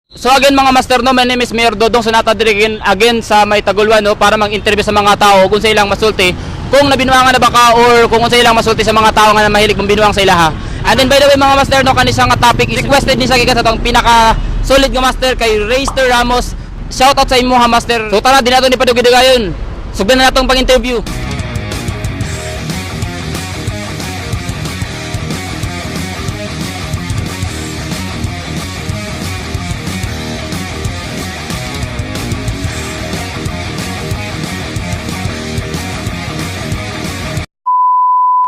So again mga master no, my name is Mayor Dodong Sonata diri again, again sa may Tagulwan no, para mang-interview sa mga tao kung sa ilang masulti kung nabinuangan na ba ka or kung unsa ilang masulti sa mga tao nga mahilig mong sa ilaha. And then by the way mga master no, kani siya nga topic is requested ni sa gikan sa atong pinaka solid nga master kay Rayster Ramos. Shout out sa imo ha master. So tara di nato ni padugidugayon. Sugdan na natong pang-interview.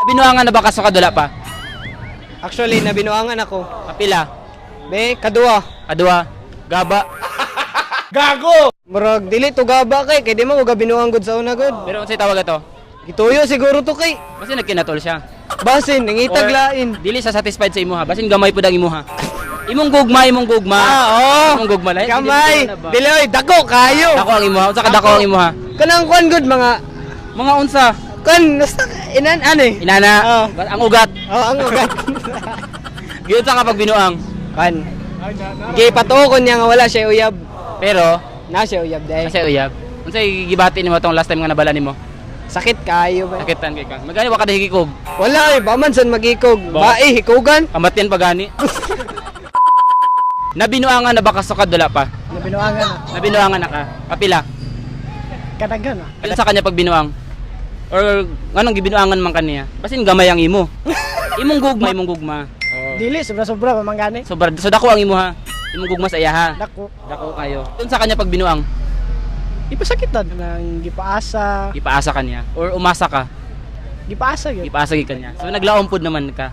Nabinuangan na ba ka sa kadula pa? Actually, nabinuangan ako. Kapila, Be, kadua. kadua, gaba. Murag dili to gaba kay kay di man ko gabinuang gud sa una gud. Pero unsay tawag ato? Gituyo siguro to kay. Basin nagkinatol siya. Basin nangitag Or, lain. Dili siya satisfied sa imuha. Basin gamay pud ang imuha. Imong gugma, imong gugma. Ah, oo. Imong gugma lahi. Gamay. Dili oy, dako kayo. Dako ang imuha. Unsa ka dako ang imuha? Kanang kuan gud mga Mga unsa? kuan basta inan ano eh. Inana. Oo. Ang ugat. Oh, ang ugat. Gyud sa kapag binuang. Kuan. Gipatuo ko niya nga wala siya uyab. Pero Na siya uyab dai. kasi uyab. Unsay gibati nimo tong last time nga nabala nimo? Sakit kayo ba. Sakitan kay ka. Magani wa ka dahigikog. Wala eh, ba man san magikog. Ba- Ba eh, hikugan. Kamatian pa gani. Nabinuangan na ba ka sa kadula pa? Nabinuangan na. Nabinuangan na ka. Kapila. Kadagan ah. Ano sa kanya pag binuang? Or anong gibinuangan man kaniya? Basin gamay ang imo. Imong gugma, imong gugma. Dili, sobra-sobra pamanggani. So, so dako ang imo ha. Imong gugma sa iya ha. Dako. Dako kayo. Dun sa kanya pag binuang, Ipasakitan nang gipaasa. ipaasa kaniya or umasa ka, Gipaasa gyud. gipaasa gid kaniya. So naglaom pud naman ka.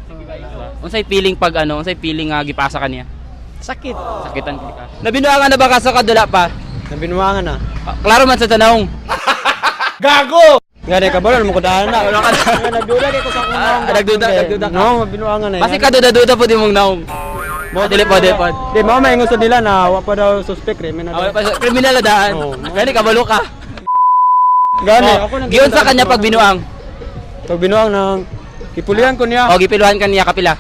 Unsay feeling pag ano, unsay feeling nga gipaasa kaniya? Sakit. Sakitan ka. Nabinuangan na ba ka sa kadula pa? Nabinuangan na. Ah, klaro man sa tanong. Nga di kabalo mo kudahan na. Wala ka na. Nagduda kay ko sa akong Ah, nagduda, nagduda ka. No, binuangan na. Basi kaduda-duda pud imong naong. Mo dili po, dili po. Di mo may gusto nila na wa pa daw suspect kriminal. Ah, wala pa siya. Kriminal na daan. Oo. Gani kabalo ka. Gani, Oh, ako nang giyon sa kanya pag binuang. Pag binuang nang ipulihan ko niya O gipiluhan kaniya kapila.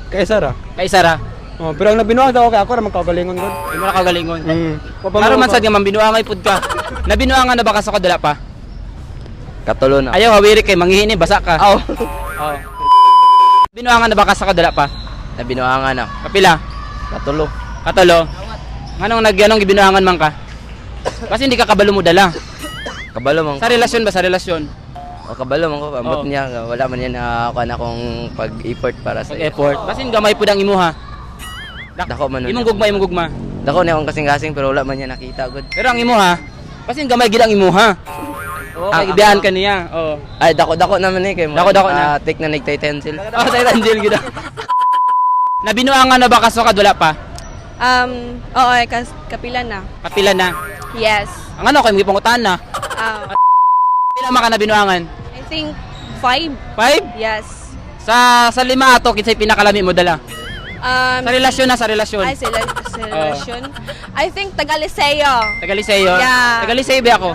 kay Sara. Kay Sara. Oh, pero ang nabinuang sa ako kay ako ra magkagalingon gud. Imo ra kagalingon. Mm. Klaro man sad nga mambinuangay pud ka. Nabinuangan na ba ka sa kadula pa? Katulo na. Ayaw hawiri kay mangihini basa ka. Aw. Oh. Binuangan na ba ka sa kadula pa? Nabinuangan na. Kapila. Katulo. Katulo. Nganong nagyanong gibinuangan man ka? Kasi hindi ka kabalo mo dala. Kabalo man. Sa relasyon ba sa relasyon? O, kabalo man ko. Ambot Oo. niya. Wala man niya nakakuha na akong pag-effort para sa Pag effort. Basin gamay pud ang imuha. Dako man nun. Imong gugma, imong gugma. Dako niya akong kasing-kasing pero wala man niya nakita gud. Pero ang imuha, basin gamay gid ang imuha. Oo, Ah, kay gibiyaan ka niya. Oo. Ay dako-dako naman eh kay mo. Dako-dako na. Ah, take na nagtay-tensil. Oh, tayo Angel gid. Nabinuangan na ba ka sa kadula pa? Oo, eh, kapila na. Kapila na. Yes. Ang ano kay gipangutan na. Pila man ka nabinuangan? I think 5. 5? Yes. Sa lima ato kinsay pinakalami mo dala. Sa relasyon na, sa relasyon. Ay, sila, sa relasyon. I think taga-Liceo. Tagaliseo. Yeah. Tagaliseo ba ako?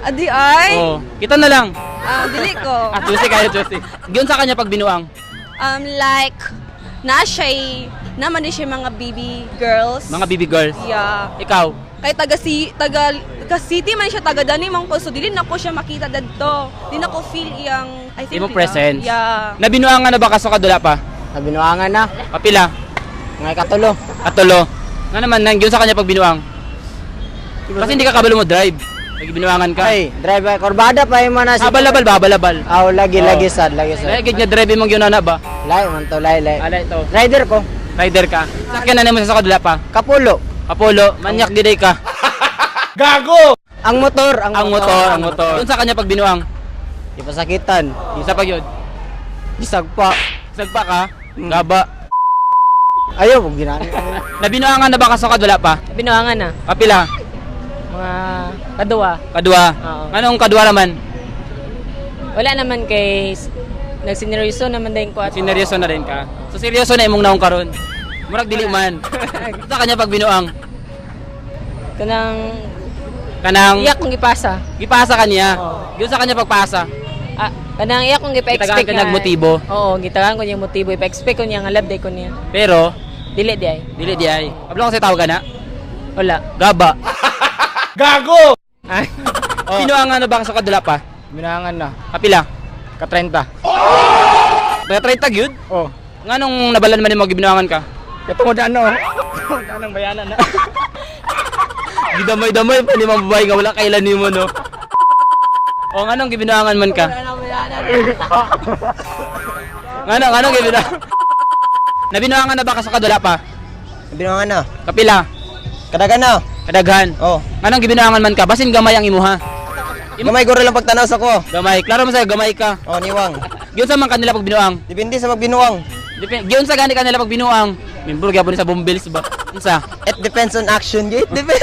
Adi ay? Oo. Kita na lang. Ah, dili ko. Ah, Tuesday kayo, Tuesday. Giyon sa kanya pag binuang. Like, na siya'y, naman din siya mga baby girls. Mga baby girls. Yeah. Ikaw. Kay taga si taga taga city man siya taga dani man ko so dili na ko siya makita dadto. Di na ko feel iyang I think Imong presence. Yeah. Nabinuangan na ba ka sa kadula pa? Nabinuangan na. Kapila. Mga katulo. Katulo. Nga naman, nang giyon sa kanya pag binuang. Kasi hindi ka kabalo mo drive. Pag binuangan ka. Ay, driver kurbada pa imo na Ah, balabal ba? Balabal. Aw, lagi Oo. lagi sad, lagi sad. Lagi nga drive mong yun na ba? Lay man to, lay lay. Alay to. Rider ko, Rider ka. Sakyan na nimo sa kadula pa. kapulo. Apollo, manyak giday ka. Ang motor, Ang motor, ang motor. Doon sa kanya pag binuang. Ipasakitan. Isa pag yun. Gisagpa. Sagpa ka. Gaba. Ayaw, wag ginani. Nabinuangan na ba ka sa kadula pa? Binuangan na. Kapila. Mga kadua. Kadua. Oo. Anong kadua naman? Wala naman kay nagsineryoso naman din ko at Sineryoso na rin ka. So seryoso na imong naong karon. Murag dili man. Sa kanya pag binuang. Kanang Kanang iyak kong gipasa. gipasa kaniya. Oo. Giyon sa kanya pagpasa. Ah, kanang iyak kong gipa-expect Gitagaan ka nag motibo. Oo, gitagaan ko niya motibo. Ipa-expect ko niya nga love day ko niya. Pero Dili di ay. Dili di ay. Kabalo ka sa tawag na? Wala. Gaba. Gago! Ay. Oh. Binuangan na ba ka sa kadula pa? Binangan na. Kapila? Ka 30. Kaya 30 gyud? Oh. Nganong nabalan man nimo gibinuangan ka? Katungod ano? Katungod anong bayanan na. Gidamay-damay pa ni mga babae nga wala kailan nimo, no. O nganong gibinuangan man ka? Nganong gibinuangan? Nabinuangan na ba ka sa kadula pa? Binuangan na. Kapila? Kadagan na. Kadaghan. Oh. Nganong gibinuangan man ka? Basin gamay ang imuha. Gamay guro lang pagtanaw sa ko. Gamay. Klaro mo sa'yo, gamay ka. Oh, niwang. Giunsa man kanila pag binuang? Depende sa magbinuang. Giunsa gani kanila pag binuang? Membro gyapon ni sa Bombils ba? Unsa? It depends on action, gate. Depends.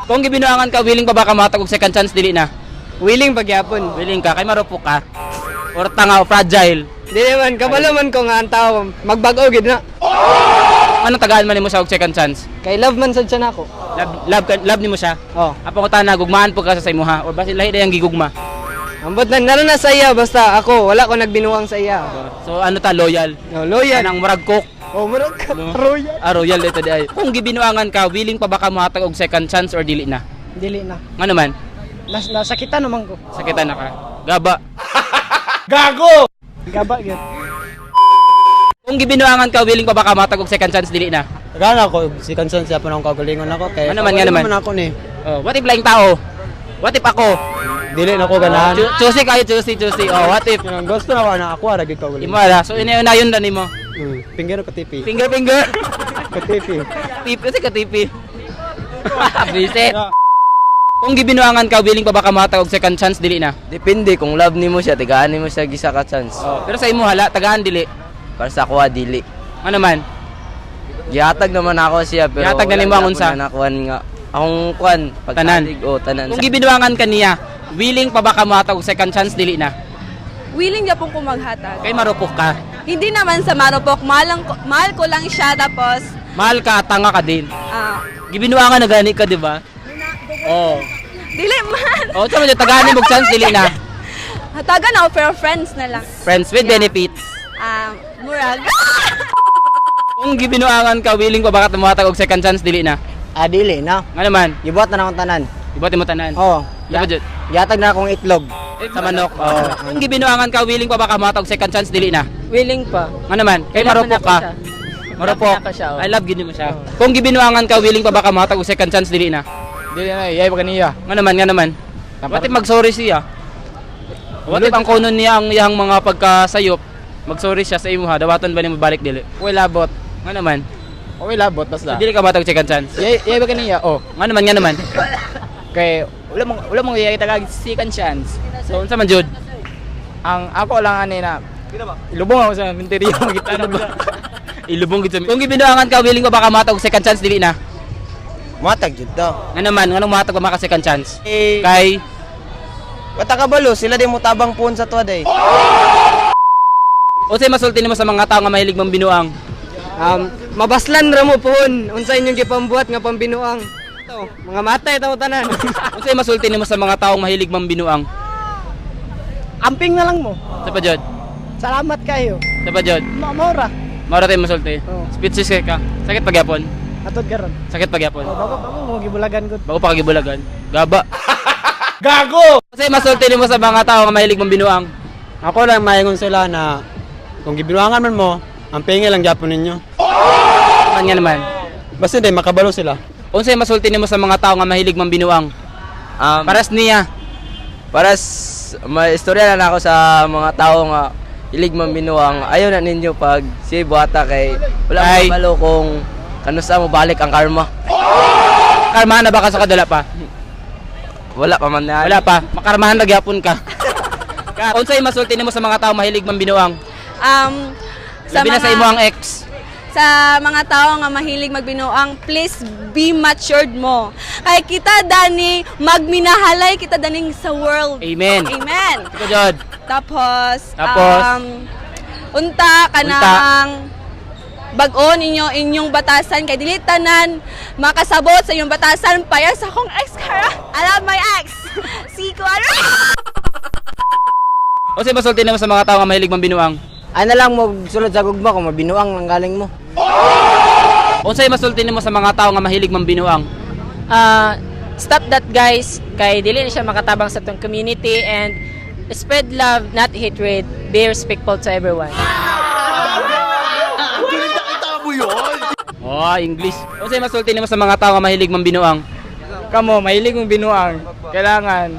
Kung gibinuangan ka, willing pa ba ka matag og second chance, dili na? Willing pagyapon. Willing ka kay marupok ka. Or tanga o fragile. Dili man kabalo man ko nga ang tao magbag-o gid na. Anong tagaan man nimo siya og second chance? Kay love man sad siya nako. Love love love nimo siya. Oh. Apo ko tana gugmaan po ka sa imuha or basin lahi dayang gigugma. Ambot na nalo na sa iya basta ako wala ko nagbinuang sa iya. So ano ta, loyal? No, loyal. Anang murag cook. Oh, murag ka. Royal. Ah, royal dito di ay. Kung gibinuangan ka, willing pa ba ka mohatag og second chance or dili na? Dili na. Ngano man? Nasakitan naman ko. Sakitan na ka. Gaba. Gago! Gaba gyud. Kung gibinuangan ka, willing pa ba ka mohatag og second chance, dili na? Gana ako, si Kansan siya pa ng kagalingon ako kay. Ano man, nga naman? Ano man ako ni. Oh, what if laing tao? What if ako? Dili na ako ganahan. Choosy kayo, choosy, choosy. Oh, what if? Yung gusto na ako na ako ra gid kagalingon. Imo ala. So ina yun na nimo. Finger ko tipi. Finger, finger. Katipi. Tipi kasi katipi. Visit. Kung gibinuangan ka, willing pa ba ka mohatag og second chance, dili na? Depende kung love nimo siya, tagaan nimo siya gisa ka chance. Oh, pero sa imo hala, tagaan dili. Para sa kuha dili. Ano man? Gihatag naman ako siya pero Gihatag na wala nimo ang gyapon unsa? na nakuan nga akong kuan Tanan. pagtalig o tanan. Kung gibinuangan ka niya, willing pa ba ka mohatag og second chance, dili na? Willing gyapon ko maghatag. Kay marupok ka. Hindi naman sa marupok, mahal ko lang siya tapos Mahal ka, tanga ka din. ah, Gibinuangan na gani ka, di ba? Oh. dili man. Oh, sa man tagaan nimo og chance, dili na. Hatagan ako pero friends na lang. Friends with benefits. Ah, murag. Kung gibinuangan ka, willing pa ba ka mohatag og second chance, dili na? Ah, dili na. Nga naman, Gibuhat na akong tanan. ibuhat mo tanan. Oh, Di ba, Jud? gihatag na akong itlog. Sa manok. Oh. Kung gibinuangan ka, willing pa ba ka mohatag og second chance, dili na? Willing pa. Nga naman, kay Love marupok man ako ka. siya. Marupok. Love na ako siya, oh. I love gid mo siya. Kung gibinuangan ka, willing pa ba ka mohatag og second chance, dili na? Dili na yay pa kaniya. Nga naman, nga naman. What if mag-sorry siya? What if ang konon niya ang iyang mga pagkasayop, mag-sorry siya sa imuha, dawaton ba nimo balik dili? Uy labot. Nga naman. Uy labot basta. So, dili ka matag second chance. Yay yay pa kaniya. Oh. Nga naman, nga naman. Kay wala mong yay tagag second chance. So unsa man jud? Ang ako lang ani na ilubong ako sa minteriyo makita na ba. Ilubong gid sa. Kung gibinuangan ka, willing pa ba ka matag second chance, dili na? Matag jud to. Nga naman, nganong matag pa maka second chance? Eh, Kay wata ka balo, sila di mo tabang puon sa tuwa day. unsay masulti nimo sa mga tao nga mahilig mambinuang? Mabaslan ra mo pohon unsa inyong gipambuhat nga pambinuang. To, mga matay tawo tanan. Unsay masulti nimo sa mga taong mahilig mambinuang? Amping na lang mo. Sa pa jud? Salamat kayo. Sa pa jud? Maura. Mao ra tayo masulti. Oo. Speechless kay ka. Sakit pagyapon. Atod karon. Sakit pagyapon. Oh, bago bago mo gibulagan gud. Bago pa kagibulagan. Gaba. Gago! Kasi masulti nimo sa mga tao nga mahilig mambinuang. Ako lang maingon sila na kung gibinuangan man mo, ang pingi lang gyapon ninyo. Man nga naman. Basta hindi makabalo sila. Unsay masulti nimo sa mga tao nga mahilig mambinuang? Paras niya. Para maistorya na ako sa mga tao nga ilig maminuang ayaw na ninyo pag si buhata kay wala Ay. mo kabalo kung kanusa mo balik ang karma. Karmahan na ba ka sa kadala pa? Wala pa man na. Wala pa. Makarmahan na gyapon ka. Unsay masulti nimo sa mga tao mahilig mambinuang? Sa Labi na sa imo ang ex. Sa mga tao nga mahilig magbinuang, please be matured mo. Kay kita dani magminahalay kita daning sa world. Amen. Amen. Ikaw jud. Tapos, Tapos? Unta kanang bag-o ninyo inyong batasan kay dili tanan makasabot sa inyong batasan payas akong ex kara. I love my ex. Si ko ano? Unsay masulti nimo sa mga tao nga mahilig mambinuang? Ay na lang mo sulod sa gugma kung mabinuang lang galing mo. Unsay masulti nimo sa mga tao nga mahilig mambinuang? Stop that, guys, kay dili na siya makatabang sa tong community and spread love, not hatred. Be respectful to everyone. Oh, English. Unsay masulti nimo sa mga tao nga mahilig mambinuang? Kamo, mahilig mong binuang. Kailangan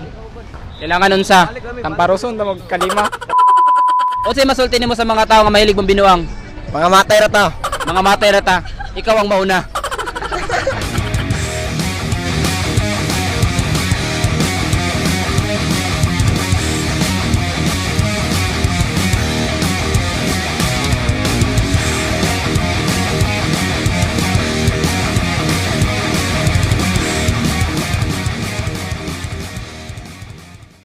Kailangan unsa? tamparoson ta mo kalima. Unsay masulti nimo sa mga tao nga mahilig mambinuang? Mga matay ra ta. Mga matay ra ta. Ikaw ang mauna.